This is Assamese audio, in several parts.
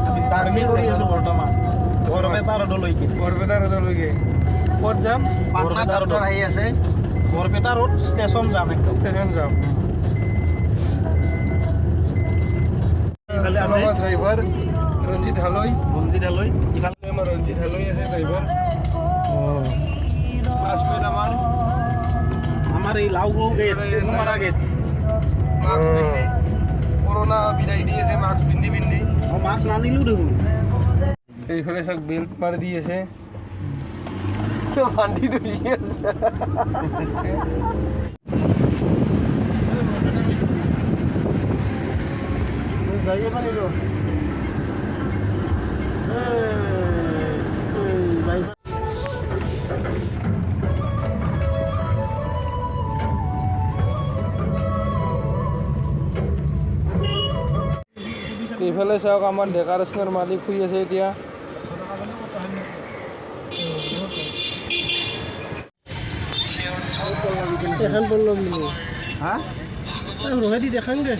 আমি জাৰ্নি কৰি আছোঁ বৰ্তমান বৰপেটা ৰোডলৈকে। বৰপেটা ৰোডলৈকে ক'ত যাম? বৰপেটা ৰোডত আহি আছে, বৰপেটা ৰোড ষ্টেচন যাম, একদম ষ্টেচন যাম। ইফালে আছে ড্ৰাইভাৰ ৰঞ্জিত হালৈ। ৰঞ্জিত হালৈ। ইফালে আমাৰ ৰঞ্জিত হালৈ আছে ড্ৰাইভাৰ। ক্লাছমেট আমাৰ। আমাৰ এই লাওগৌ গেট, কুমাৰা গেট। মাস্ক পিন্ধি কৰোণা বিদায় দি আছে, মাস্ক পিন্ধি পিন্ধি। মাস্ক নানিলো দেখোন। এইফালে চাওক বেল্ট মাৰি দি আছে, বান্ধি ধৰি আছে। এইফালে চাওক আমাৰ ডেকা ৰচনাৰ মালিক শুই আছে এতিয়া। এখন পল্লৱী হা ৰোহেদি দেখাং দে।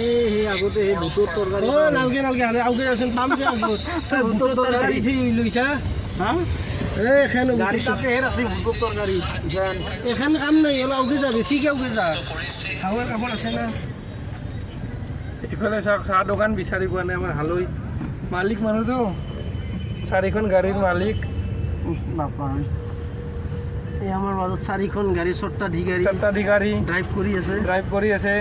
এই আগতে সেই বুটৰ তৰকাৰী। অ নালগে নালগে, আউগে যাচোন পাম যে বুটৰ তৰকাৰী থৈ লৈছা। হা এই এখন গাড়ী তাতেহে ৰাখছি বুটৰ তৰকাৰী। এখন কাম নাই, অলপ আউগে যা, বেছিকে আউগে যা। হাৱাৰ কাপোৰ আছে না। এইফালে চাওক চাহ দোকান বিচাৰি পোৱা নাই আমাৰ হালৈ মালিক মানুহটো, চাৰিখন গাড়ীৰ মালিক। বাপা, এই আমাৰ মাজত চাৰিখন গাড়ী, স্বত্বাধিকাৰী, স্বত্বাধিকাৰী ড্ৰাইভ কৰি আছে, ড্ৰাইভ কৰি আছে।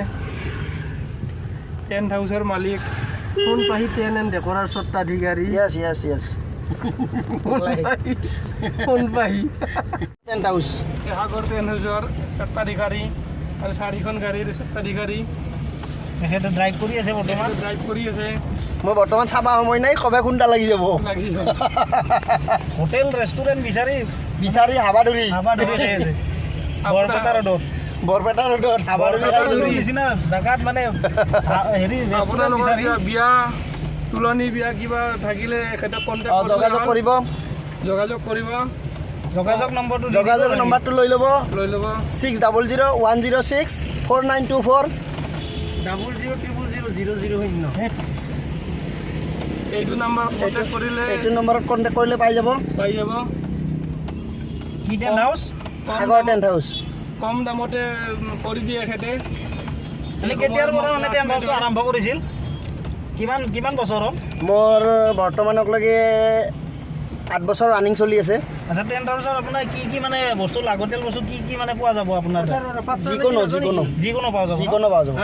টেণ্ট হাউচৰ মালিক সোণপাহী টেণ্ট এণ্ড ডেকৰাৰ স্বত্বাধিকাৰী। য়েছ য়েছ য়েছ, সোণপাহী টেণ্ট হাউচ, সাগৰ টেণ্ট হাউচৰ স্বত্বাধিকাৰী আৰু চাৰিখন গাড়ীৰ স্বত্বাধিকাৰী। তেখেতে ড্ৰাইভ কৰি আছে বৰ্তমান, ড্ৰাইভ কৰি আছে। মই বৰ্তমান চাবা সময় নাই, কবে খুন্দা লাগি যাব। হোটেল ৰেষ্টুৰেণ্ট বিচাৰি বিচাৰি হাবাদুৰি হাবাদুৰি খাই আছে বৰপেটা ৰোডত। বৰপেটা ৰোডত হাবাদুৰি খাই নিচিনা জেগাত মানে হেৰি আপোনালোকৰ বিয়া তুলনি বিয়া কিবা থাকিলে এখেতক কণ্টেক্ট যোগাযোগ কৰিব, যোগাযোগ কৰিব। যোগাযোগ নম্বৰটো, যোগাযোগ নম্বৰটো লৈ ল'ব, লৈ ল'ব। 600 106 4924 00 000 00 0। এইটো নম্বৰত কণ্টেক্ট কৰিলে, এইটো নম্বৰত কণ্টেক্ট কৰিলে পাই যাব, পাই যাব। কি tent house? Sagar tent house. কম দামতে কৰি দিয়ে এখেতে। কেতিয়াৰ পৰা মানে টেণ্ট হাউচটো আৰম্ভ কৰিছিল? কিমান কিমান বছৰ হ'ল? মোৰ বৰ্তমানকলৈকে 8 বছৰ ৰানিং চলি আছে। আচ্ছা, টেণ্ট হাউচৰ আপোনাৰ কি কি মানে বস্তু লাগতিয়াল বস্তু কি কি মানে পোৱা যাব আপোনাৰ? যিকোনো যিকোনো যিকোনো পোৱা যাব, যিকোনো পোৱা যাব।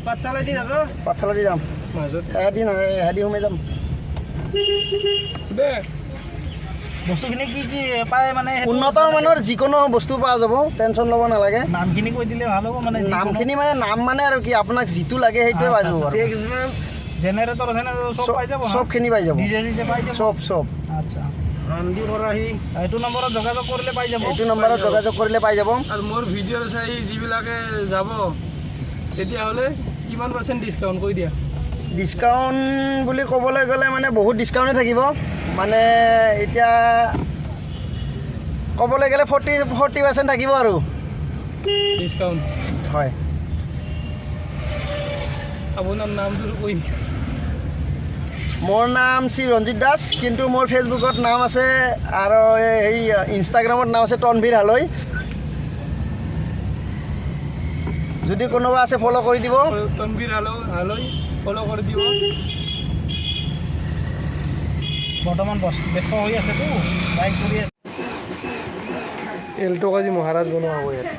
পাঠশালাদি পাঠশালাদি যাম, এদিন এদি সোমাই যাম। বস্তুখিনি কি কি পায় মানে? উন্নত মানৰ যিকোনো বস্তু পোৱা যাব, টেনশ্যন ল'ব নালাগে। নামখিনি কৈ দিলে ভাল হ'ব। মানে নামখিনি মানে নাম মানে আৰু কি, আপোনাক যিটো লাগে সেইটোৱে পাই যাব। জেনেৰেটৰ চব পাই যাব, চবখিনি পাই যাব, ডিজে চিজে পাই যাব, চব চব। আচ্ছা, হান্দি কৰাহি এইটো নম্বৰত যোগাযোগ কৰিলে পাই যাব, এইটো নম্বৰত যোগাযোগ কৰিলে পাই যাব। আৰু মোৰ ভিডিঅ' চাই যিবিলাকে যাব তেতিয়াহ'লে কিমান পাৰ্চেণ্ট ডিছকাউণ্ট কৰি দিয়া? ডিছকাউণ্ট বুলি ক'বলৈ গ'লে মানে বহুত ডিছকাউণ্টে থাকিব। মানে এতিয়া ক'বলৈ গ'লে 40% থাকিব আৰু ডিছকাউণ্ট। হয়। আপোনাৰ নামটো কৈ? মোৰ নাম শ্ৰী ৰঞ্জিত দাস, কিন্তু মোৰ ফেচবুকত নাম আছে আৰু এই ইনষ্টাগ্ৰামত নাম আছে তনবীৰ হালৈ। যদি কোনোবা আছে ফ'ল' কৰি দিব। তনবীৰ হালৈ ফ'ল' কৰি দিব। বৰ্তমান ব্যস্ত হৈ আছেতো, বাইক কৰি আছে। এল্ট' আজি মহাৰাজ বনোৱা হ'ব ইয়াত।